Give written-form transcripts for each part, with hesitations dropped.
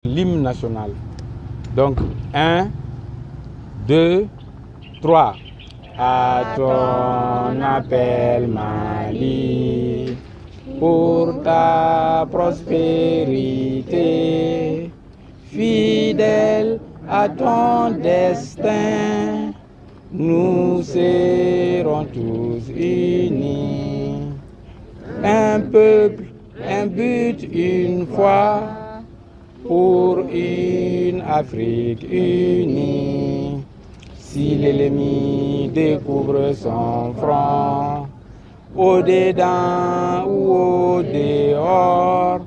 L'hymne national. Donc, 1, 2, 3. À ton appel, Mali, pour ta prospérité, fidèle à ton destin, nous serons tous unis. Un peuple, un but, une foi, pour une Afrique unie. Si l'ennemi découvre son front, au dedans ou au dehors,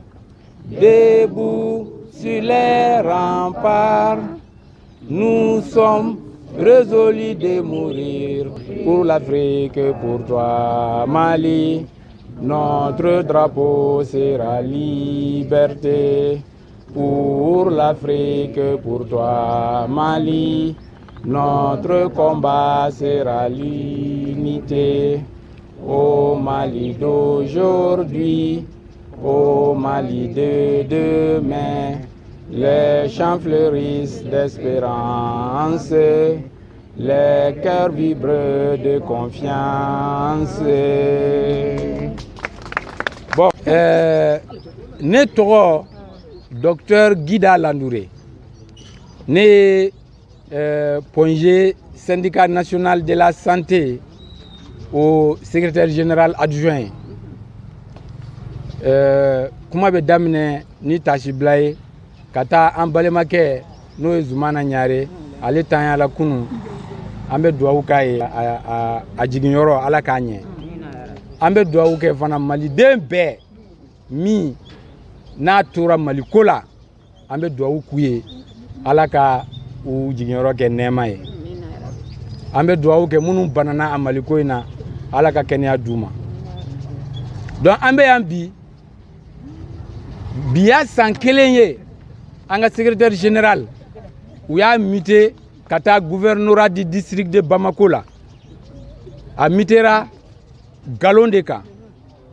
debout sur les remparts, nous sommes résolus de mourir pour l'Afrique, pour toi, Mali. Notre drapeau sera liberté pour l'Afrique, pour toi, Mali. Notre combat sera l'unité. Au Mali d'aujourd'hui, au Mali de demain, les champs fleurissent d'espérance, les cœurs vibrent de confiance. Bon, ne tɔgɔ docteur Guida Landouré. Ne ye Point G syndicat national de la santé au secrétaire général adjoint. Kuma bɛ daminɛ ni tasibila ye ka taa an balimakɛ, n'o ye Zumana Ɲare, ale tanyala kunun. An bɛ duwawu k'a ye, a jiginyɔrɔ Ala k'a ɲɛ. An bɛ duwawu kɛ fana maliden bɛɛ min n'a tora Maliko la, an bɛ duwawu k'u ye, Ala ka u jiginyɔrɔ kɛ nɛɛma ye. An bɛ duwawu kɛ minnu banana a Maliko in na, Ala ka kɛnɛya d'u ma. Donc an bɛ yan bi, bi y'a san kelen ye, an ka secrétaire général, u y'a muté ka taa gouvernorat du district de Bamako la. A mutera nkalon de kan.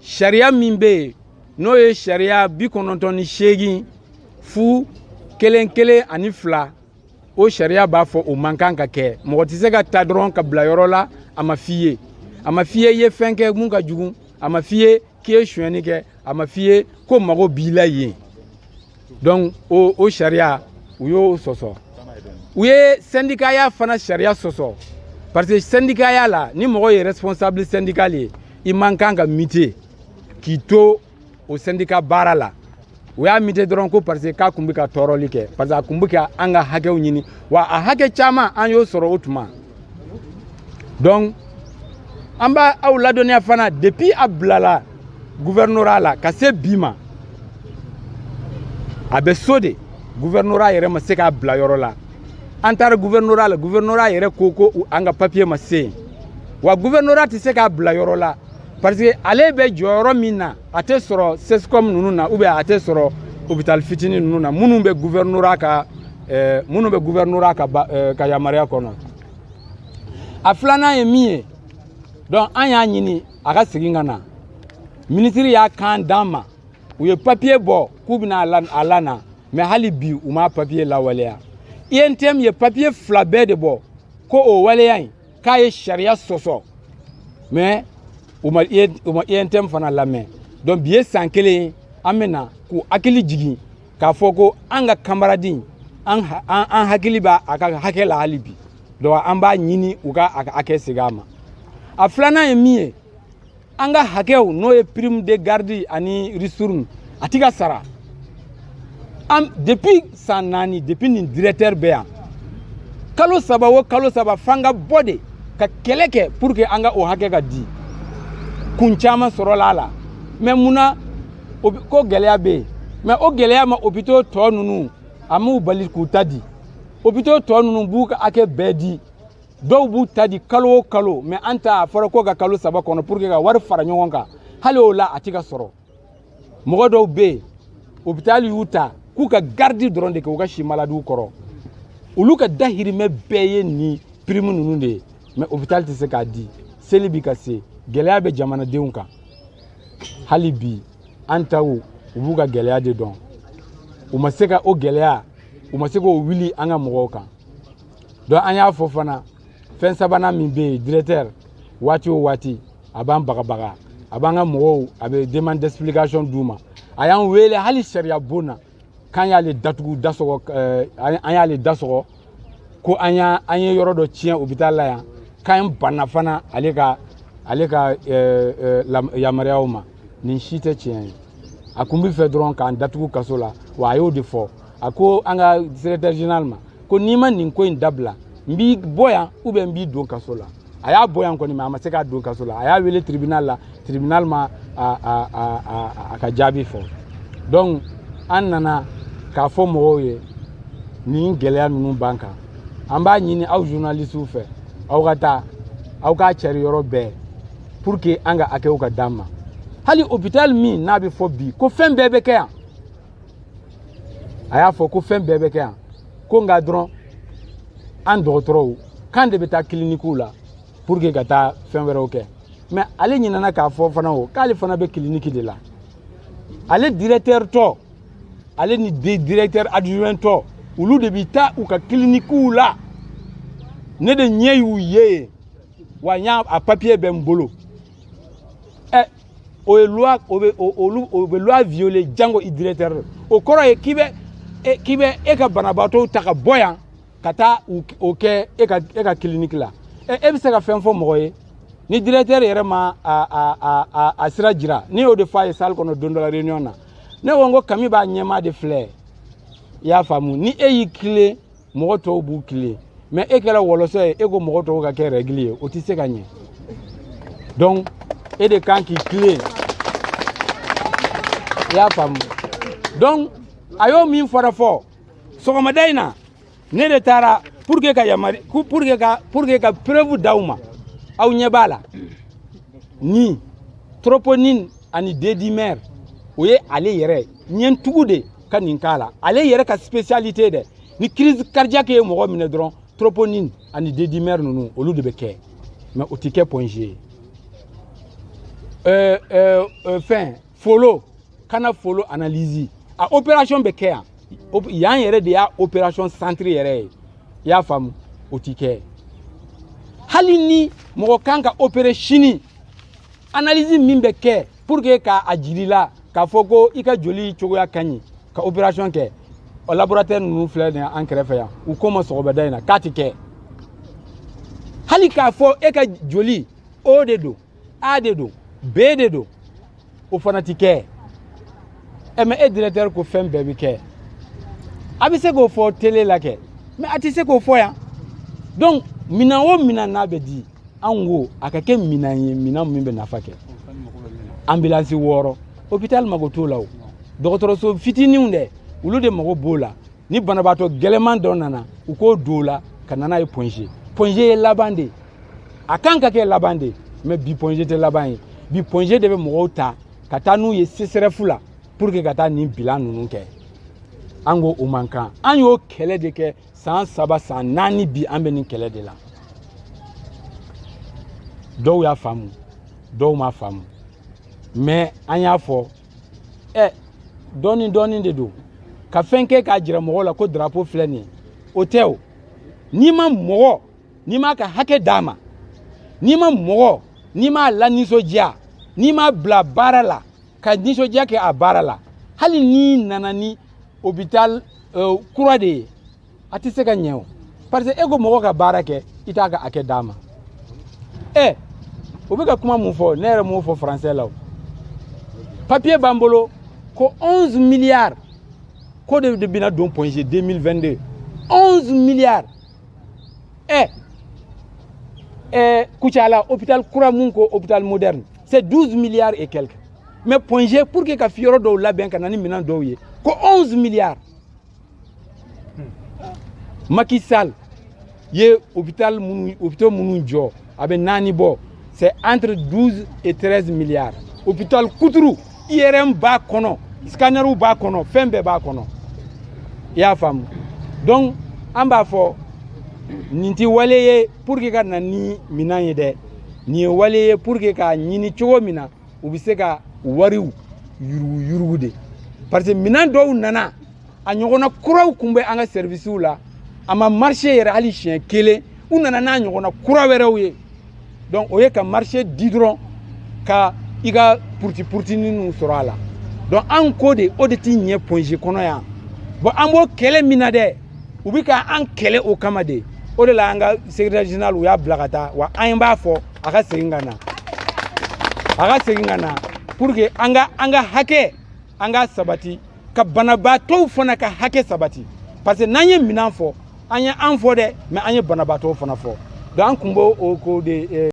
Sariya min bɛ yen, n'o ye sariya 98-0-1-1-2, o sariya b'a fɔ o man kan ka kɛ. Mɔgɔ tɛ se ka ta dɔrɔn ka bila yɔrɔ la, a ma f'i ye, a ma f'i ye i ye fɛn kɛ mun ka jugu, a ma f'i ye k'i ye sonyɛni kɛ, a ma f'i ye ko mago b'i la yen. Donc o sariya, u y'o sɔsɔ. U ye syndicaya fana sariya sɔsɔ, parce que syndicaya la, ni mɔgɔ ye responsable syndical ye, i man kan ka muté k'i to o syndicat baara la. U y'a muté dɔrɔn ko parce que k'a kun bɛ ka tɔɔrɔli kɛ, parce que a kun bɛ ka an ka hakɛw ɲini, wa a hakɛ caman an y'o sɔrɔ o tuma. Donc an b'a aw ladɔnniya fana, depuis a bilala gouvernorat la ka se bi ma, a bɛ so de. Gouvernorat yɛrɛ ma se k'a bila yɔrɔ la. An taara gouvernorat la, gouvernorat yɛrɛ ko ko an ka papier ma se yen. Wa gouvernorat tɛ se k'a bila yɔrɔ la, parce que ale bɛ jɔyɔrɔ min na, a tɛ sɔrɔ CSCOM ninnu na, ou bien a tɛ sɔrɔ hôpital fitinin ninnu na, minnu bɛ gouvernorat ka ba, ka yamaruya kɔnɔ. A filanan ye min ye, donc an y'a ɲini a ka segin ka na. Minisiri y'a kan d'an ma, u ye papier bɔ k'u bɛna a la na, mais hali bi u m'a papier lawaleya. UNTM ye papier fila bɛɛ de bɔ ko o waleya in k'a ye sariya sɔsɔ, mais u ma UNTM fana lamɛn. Donc bi ye san kelen ye, an bɛ na k'u hakili jigin k'a fɔ ko an ka camarade, an hakili b'a a ka hakɛ la hali bi. Donc an b'a ɲini u ka a ka hakɛ segin a ma. A filanan ye min ye, an ka hakɛw, n'o ye prime de garde ani ristourne, a ti ka sara an depuis san 4, depuis nin directeur bɛ yan. Kalo 3 o kalo 3, f'an ka bɔ de ka kɛlɛ kɛ pour que an ka o hakɛ ka di. Kun caman sɔrɔla a la, mais munna ko gɛlɛya bɛ yen? Mais o gɛlɛya ma hôpitaux tɔ ninnu, a m'u bali k'u ta di. Hôpitaux tɔ ninnu b'u ka hakɛ bɛɛ di, dɔw b'u ta di kalo o kalo, mais an ta, a fɔra ko ka kalo 3 kɔnɔ pour que ka wari fara ɲɔgɔn kan. Hali o la, a ti ka sɔrɔ. Mɔgɔ dɔw bɛ yen, hôpital y'u ta k'u ka garde dɔrɔn de kɛ u ka si maladiw kɔrɔ, olu ka dahirimɛ bɛɛ ye nin prime ninnu de ye, mais hôpital tɛ se k'a di. Seli bi ka se, gɛlɛya bɛ jamanadenw kan. Hali bi an taw, u b'u ka gɛlɛya de dɔn. U ma se ka o gɛlɛya, u ma se k'o wuli an ka mɔgɔw kan. Donc an y'a fɔ fana, fɛn sabanan min bɛ yen, directeur waati o waati a b'an bagabaga, a b'an ka mɔgɔw, a bɛ demande d'explication d'u ma. A y'an wele hali sariya bon na k'an y'ale datugu da sɔgɔ, an y'ale da sɔgɔ ko an y'a an ye yɔrɔ dɔ tiɲɛ hôpital la yan, k'an banna fana ale ka yamaruyaw ma. Nin si tɛ tiɲɛ ye. A kun bɛ fɛ dɔrɔn k'an datugu kaso la. Wa a y'o de fɔ, a ko an ka secrétaire général ma ko n'i ma nin ko in dabila, n b'i bɔ yan ou bien n b'i don kaso la. A y'a bɔ yan kɔni, mais a ma se k'a don kaso la. A y'a wele tribunal la, tribunal ma a ka jaabi fɔ. Donc an nana k'a fɔ mɔgɔw ye, nin gɛlɛya ninnu b'an kan. An b'a ɲini aw journalistes fɛ, aw ka taa, aw k'a cɛri yɔrɔ bɛɛ pour que an ka hakɛw ka d'an ma. Hali hôpital min n'a bɛ fɔ bi ko fɛn bɛɛ bɛ kɛ yan, a y'a fɔ ko fɛn bɛɛ bɛ kɛ yan, ko nka dɔrɔn an dɔgɔtɔrɔw k'an de bɛ taa clinique la pour que ka taa fɛn wɛrɛw kɛ. Mais ale ɲinɛna k'a fɔ fana o k'ale fana bɛ clinique de la. Ale directeur tɔ, ale ni directeur adjoint tɔ, olu de bi taa u ka clinique la. Ne de ɲɛ y'u ye yen, wa n y'a a papier bɛ n bolo. Ɛ, o ye loi, o bɛ olu, o bɛ loi violer jango i directeur. O kɔrɔ ye k'i bɛ e ka banabaatɔw ta ka bɔ yan ka taa o kɛ e ka clinique la. Ɛ, e bɛ se ka fɛn fɔ mɔgɔ ye ni directeur yɛrɛ ma a sira jira? Ne y'o de fɔ a ye salle kɔnɔ don dɔ la réunion na. Ne ko n ko kami b'a ɲɛmaa de filɛ, i y'a faamu? Ni e y'i tilen, mɔgɔ tɔw b'u tilen, mais e kɛra wɔlɔsɔ ye, e ko mɔgɔ tɔw ka kɛ règle ye, o tɛ se ka ɲɛ. Donc e de kan k'i tilen, i y'a faamu? Donc a y'o min fɔra fɔ sɔgɔmada in na, ne de taara pour que ka yamari, pour que ka preuve d'aw ma. Aw ɲɛ b'a la, ni troponine ani D-dimère, o ye ale yɛrɛ ɲɛntugu de ka nin k'a la, ale yɛrɛ ka spécialité dɛ. Ni crise cardiaque ye mɔgɔ minɛ dɔrɔn, troponine ani D-dimère ninnu, olu de bɛ kɛ, mais o ti kɛ Point G ye. Fɛn folo kana folo analyse, a opération bɛ kɛ yan, yan yɛrɛ de y'a opération centre yɛrɛ ye, i y'a faamu? O ti kɛ. Hali ni mɔgɔ kan ka opérer sini, analyse min bɛ kɛ pour que k'a jiri la k'a fɔ ko i ka joli cogoya ka ɲi ka opération kɛ, o laboratoire ninnu filɛ nin ye an kɛrɛfɛ yan, u ko ma sɔgɔmada in na k'a ti kɛ. Hali k'a fɔ e ka joli O de don, A de don, B de don, o fana ti kɛ. Ɛ, mais e directeur ko fɛn bɛɛ bɛ kɛ, a bɛ se k'o fɔ télé la kɛ, mais a tɛ se k'o fɔ yan. Donc minan o minan n'a bɛ di, an ko a ka kɛ minan ye, minan min bɛ nafa kɛ. Ambulance 6, hôpital mago t'o la. O dɔgɔtɔrɔso fitininw dɛ, olu de mago b'o la. Ni banabaatɔ gɛlɛman dɔ nana, u k'o don o la ka na n'a ye Point G. Point G ye laban de ye, a kan ka kɛ laban de ye, mais bi Point G tɛ laban ye. Bi Point G de bɛ mɔgɔw ta ka taa n'u ye CSRéf la pour que ka taa nin bilan ninnu kɛ. An ko o man kan. An y'o kɛlɛ de kɛ san 3, san 4, bi an bɛ nin kɛlɛ de la. Dɔw y'a faamu, dɔw m'a faamu, mais an y'a fɔ ɛ, dɔɔni dɔɔni de don ka fɛn kɛ k'a jira mɔgɔw la ko drapeau filɛ nin ye. O tɛ o. N'i ma mɔgɔ, n'i m'a ka hakɛ d'a ma, n'i ma mɔgɔ, n'i m'a lanisɔndiya, n'i m'a bila baara la ka nisɔndiya kɛ a baara la, hali n'i nana ni hôpital kura de ye, a tɛ se ka ɲɛ o, parce que e ko mɔgɔ ka baara kɛ, i t'a ka hakɛ d'a ma. Ɛ, o bɛ ka kuma mun fɔ? Ne yɛrɛ m'o fɔ français la. O papier b'an bolo ko 11 milliards ko de bɛna don Point G 2022, 11 milliards. Ɛ ɛ, Kucala hôpital kura mun ko hôpital moderne, c'est 12 milliards et quelques, mais Point G, pour que ka yɔrɔ dɔw labɛn ka na ni minɛn dɔw ye, ko 11 milliards. Macky Sall ye hôpital minnu, hôpitaux minnu jɔ, a bɛ naani bɔ, c'est entre 12 et 13 milliards. Hôpital kuturu, IRM b'a kɔnɔ, scanner b'a kɔnɔ, fɛn bɛɛ b'a kɔnɔ, i y'a faamu? Donc an b'a fɔ nin ti wale ye pour que ka na ni minan ye dɛ. Nin ye wale ye pour que k'a ɲini cogo min na u bɛ se ka wariw yurugu yurugu de, parce que minan dɔw nana, a A ɲɔgɔnna kuraw kun bɛ an ka services la, a ma marché yɛrɛ hali siɲɛ kelen. U nana n'a ɲɔgɔnna kura wɛrɛw ye. Donc o ye ka marché di dɔrɔn ka i ka puruti purutinin sɔrɔ a la. Donc an ko de, o de ti ɲɛ Point G kɔnɔ yan. Bon, an b'o kɛlɛ min na dɛ, u bi ka an kɛlɛ o kama de. O de la an ka secrétaire général, u y'a bila ka taa wa. An b'a fɔ a ka segin ka na, a ka segin ka na pour que an ka hakɛ, an ka sabati, ka banabaatɔw fana ka hakɛ sabati, parce que n'an ye minɛn fɔ, an ye an fɔ dɛ, mais an ye banabaatɔw fana fɔ. Donc an kun b'o o ko de.